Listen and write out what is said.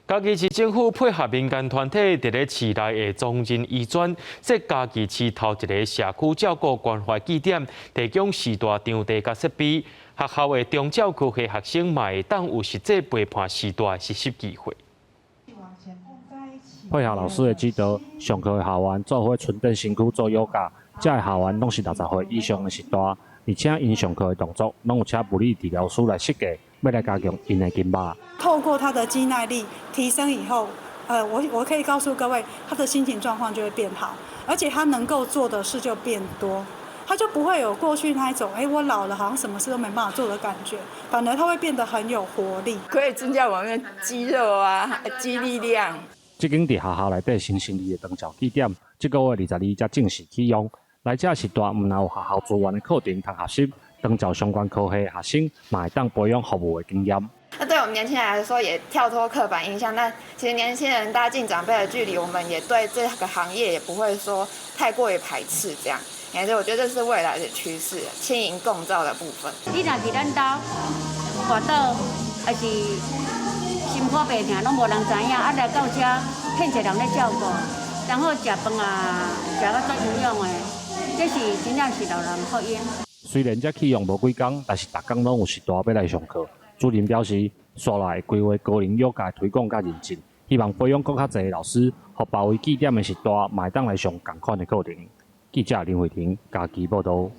嘉義市政府配合民間團體，佇咧市內的忠仁醫專設嘉義市頭一个社區照顧關懷據點，提供序大場地佮設備。學校的長照科系學生嘛會當有實際陪伴序大的實習機會。配合老師的指導，上課的學員做伙伸展身軀做瑜伽，這个學員攏是60歲以上的序大，而且𪜶上課的動作攏有請物理治療師來設計，欲來加強𪜶的筋肉。透過他的肌耐力提升以後，我可以告訴各位，他的心情狀況就會變好，而且他能夠做的事就變多，他就不會有過去那一種，哎，我老了好像什麼事都沒辦法做的感覺，反而他會變得很有活力。可以增加我們肌肉啊，肌力量。這間佇學校內底新成立的長照據點，這个月22才正式啟用。來遮序大毋但有學校資源的課程通學習，長照相關科系學生嘛會當培養服務的經驗。那對我們年輕人來說，也跳脫刻板印象。那其實年輕人拉近長輩的距離，我們也對這個行業也不會說太過於排斥。這樣，其實我覺得這是未來的趨勢，青銀共照的部分。你若佇咱兜跋倒，抑是心肝白疼，攏無人知影。啊，來到遮，騙一個人咧照顧，然後食飯啊，食甲足營養的，這是真正是老人福音。雖然才啟用無幾工，但是逐工攏有序大欲來上課。主任表示，紲來會規劃高齡瑜伽的推廣佮認證，希望培養閣較濟老師，予包圍據點的序大嘛會當來上仝款的課程。記者林慧婷嘉義報導。